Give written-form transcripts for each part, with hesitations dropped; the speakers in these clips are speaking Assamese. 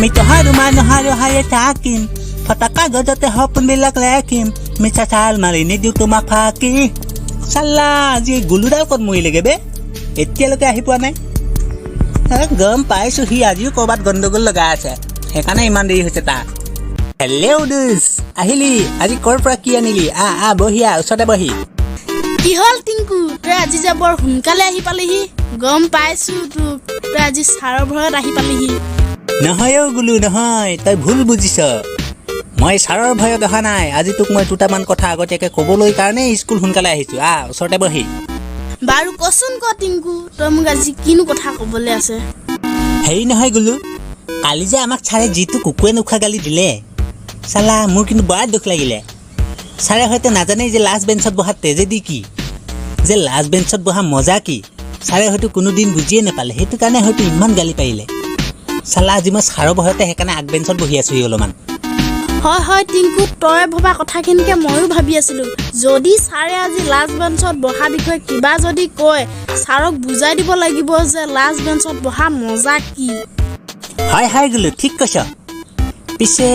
আমি তহাৰ মানুহৰ হাৰে থাকিম, ফটা কাগজতে সপোনবিলাক লেখিম, মিছা চাল মাৰি নিদিওঁ তোমাক ফাঁকি। চাল্লা, আজি গুলুডাল ক'ত মৰিলেগে বে? এতিয়ালৈকে আহি পোৱা নাই। গম পাইছোঁ, সি আজিও ক'ৰবাত গণ্ডগোল লগাই আছে, সেইকাৰণে ইমান দেৰি হৈছে তাৰ। হেল্ল' দুচ, আহিলি? আজি ক'ৰ পৰা কি আনিলি? আহ আহ, বহি আহ, ওচৰতে বহি। কি হ'ল টিংকু, তই আজি যে বৰ সোনকালে আহি পালিহি? গম পাইছো তোক, তই আজি ছাৰৰ ভয়ত আহি পালিহি। নহয় অ' গুলু, নহয়, তই ভুল বুজিছ। মই ছাৰৰ ভয়ত অহা নাই। আজি তোক মই দুটামান কথা আগতীয়াকৈ ক'বলৈ কাৰণেই স্কুল সোনকালে আহিছোঁ। আহ, ওচৰতে বহি। বাৰু কচোন ক টিংকু, তই মোক আজি কিনো কথা ক'বলৈ আছে? হেৰি নহয় গুলু, কালি যে আমাক ছাৰে যিটো কুকুৰে নোখোৱা গালি দিলে, চালা মোৰ কিন্তু বৰ দুখ লাগিলে। ছাৰে হয়তো নাজানেই যে লাষ্ট বেঞ্চত বহা ট্ৰেজেডি কি, যে লাষ্ট বেঞ্চত বহা মজা কি। ছাৰে হয়তো কোনোদিন বুজিয়ে নাপালে, সেইটো কাৰণে হয়তো ইমান গালি পাৰিলে। চালা, আজি মই ছাৰৰ ভয়তে সেইকাৰণে আগ বেঞ্চত বহি আছোহি অলপমান। হয় হয় টিংকু, তই ভবা কথাখিনিকে ময়ো ভাবি আছিলোঁ। যদি ছাৰে আজি লাষ্ট বেঞ্চত বহা বিষয়ে কিবা যদি কয়, ছাৰক বুজাই দিব লাগিব যে লাষ্ট বেঞ্চত বহা মজা কি। হয় হয় গুলু, ঠিক কৈছ। পিছে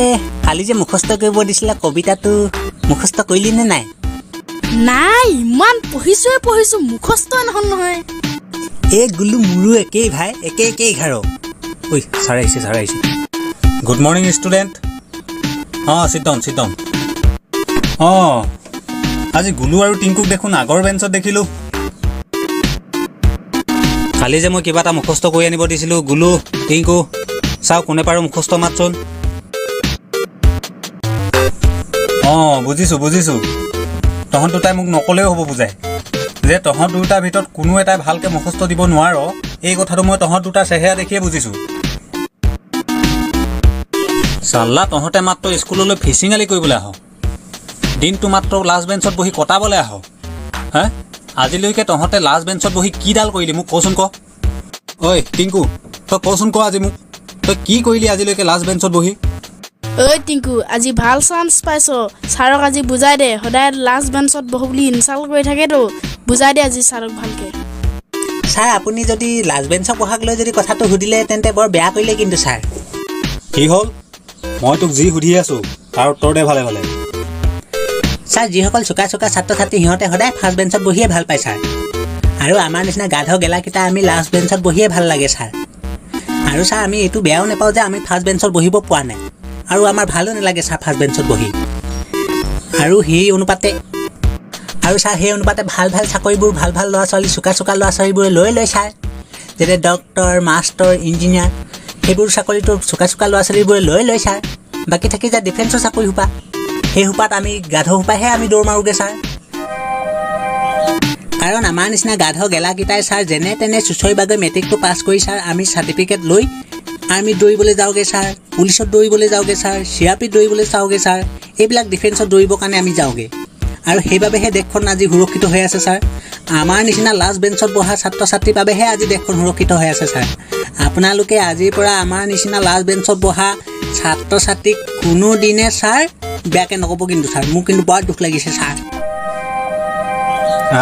কালি যে মুখস্থ কৰিব দিছিলে কবিতাটো, মুখস্থ কৰিলি নে নাই? নাই, ইমান পঢ়িছোৱে পঢ়িছোঁ, মুখস্থই নহ'ল নহয়। এই গুলু, মোৰো একেই ভাই, একে একেই 11। ঐ, ছাৰ আহিছে, ছাৰ আহিছে। Good morning student. অঁ, চিট ডাউন, চিট ডাউন। অঁ, আজি গুলু আৰু টিংকুক দেখোন আগৰ বেঞ্চত দেখিলোঁ। কালি যে মই কিবা এটা মুখস্থ কৰি আনিব দিছিলোঁ, গুলু টিংকু, চাওঁ কোনে পাৰোঁ মুখস্থ মাতচোন। অঁ, বুজিছোঁ বুজিছোঁ, তহঁত দুটাই মোক নক'লেও হ'ব বুজাই যে তহঁত দুটাৰ ভিতৰত কোনো এটাই ভালকৈ মুখস্থ দিব নোৱাৰ। এই কথাটো মই তহঁত দুটাৰ চেহেৰা দেখিয়ে বুজিছোঁ। চাল্লা, তহঁতে মাত্ৰ স্কুললৈ ফিচিঙালি কৰিবলৈ আহ, দিনটো মাত্ৰ লাষ্ট বেঞ্চত বহি কটাবলৈ আহ। হে, আজিলৈকে তহঁতে লাষ্ট বেঞ্চত বহি কিডাল কৰিলি মোক কচোন ক। ঐ টিংকু, তই কচোন ক আজি মোক, তই কি কৰিলি আজিলৈকে লাষ্ট বেঞ্চত বহি? ঐ টিংকু, আজি ভাল চান্স পাইছ, ছাৰক আজি বুজাই দে। সদায় লাষ্ট বেঞ্চত বহো বুলি ইনচাল্ট কৰি থাকেতো, বুজাই দে আজি ছাৰক ভালকে। ছাৰ, আপুনি যদি লাষ্ট বেঞ্চত বহাক লৈ যদি কথাটো সুধিলে তেন্তে বৰ বেয়া কৰিলে কিন্তু ছাৰ। কি হ'ল? মই তোক যি সুধি আছোঁ তাৰ উত্তৰ দে ভালে ভালে। ছাৰ, যিসকল চোকা চোকা ছাত্ৰ ছাত্ৰী, সিহঁতে সদায় ফাৰ্ষ্ট বেঞ্চত বহিয়ে ভাল পায় ছাৰ। আৰু আমাৰ নিচিনা গাধ গেলাকেইটা আমি লাষ্ট বেঞ্চত বহিয়ে ভাল লাগে ছাৰ। আৰু ছাৰ, আমি এইটো বেয়াও নাপাওঁ যে আমি ফাৰ্ষ্ট বেঞ্চত বহিব পোৱা নাই, আৰু আমাৰ ভালো নালাগে ছাৰ ফাৰ্ষ্ট বেঞ্চত বহি। আৰু সেই অনুপাতে, আৰু ছাৰ সেই অনুপাতে ভাল ভাল চাকৰিবোৰ ভাল ভাল ল'ৰা ছোৱালী, চোকা চোকা ল'ৰা ছোৱালীবোৰে লৈ লয় ছাৰ। যেনে ডক্টৰ, মাষ্টৰ, ইঞ্জিনিয়াৰ, সেইবোৰ চাকৰিটো চোকা চোকা ল'ৰা ছোৱালীবোৰে লৈ লয় ছাৰ। বাকী থাকি যায় ডিফেন্সৰ চাকৰি সোপা, সেই সোপাত আমি গাধ সোপাহে আমি দৌৰ মাৰোগৈ ছাৰ। কাৰণ আমাৰ নিচিনা গাধ গেলাকেইটাই ছাৰ যেনে তেনে চুঁচৰি বাগৈ মেট্ৰিকটো পাছ কৰি ছাৰ আমি চাৰ্টিফিকেট লৈ আৰ্মিত দৌৰিবলৈ যাওঁগৈ ছাৰ, পুলিচত দৌৰিবলৈ যাওঁগৈ ছাৰ, চি আৰ পিত দৌৰিবলৈ যাওঁগৈ ছাৰ, এইবিলাক ডিফেন্সত দৌৰিবৰ কাৰণে আমি যাওঁগৈ। আৰু সেইবাবেহে দেশখন আজি সুৰক্ষিত হৈ আছে ছাৰ। আমাৰ নিচিনা লাষ্ট বেঞ্চত বহা ছাত্ৰ ছাত্ৰীৰ বাবেহে আজি দেশখন সুৰক্ষিত হৈ আছে ছাৰ। আপোনালোকে আজিৰ পৰা আমাৰ নিচিনা লাষ্ট বেঞ্চত বহা ছাত্ৰ ছাত্ৰীক কোনোদিনে ছাৰ বেয়াকৈ নক'ব কিন্তু ছাৰ, মোৰ কিন্তু বৰ দুখ লাগিছে ছাৰ।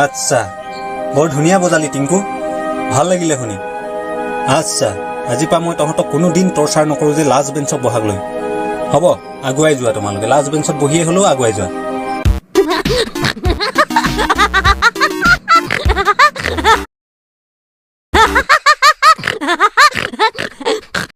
আচ্ছা, বৰ ধুনীয়া বজালি টিংকু, ভাল লাগিলে শুনি। আচ্ছা, আজিৰ পৰা মই তহঁতক কোনোদিন টৰ্চাৰ নকৰোঁ যে লাষ্ট বেঞ্চত বহাক লৈ। হ'ব, আগুৱাই যোৱা তোমালোকে, লাষ্ট বেঞ্চত বহিয়ে হ'লেও আগুৱাই যোৱা।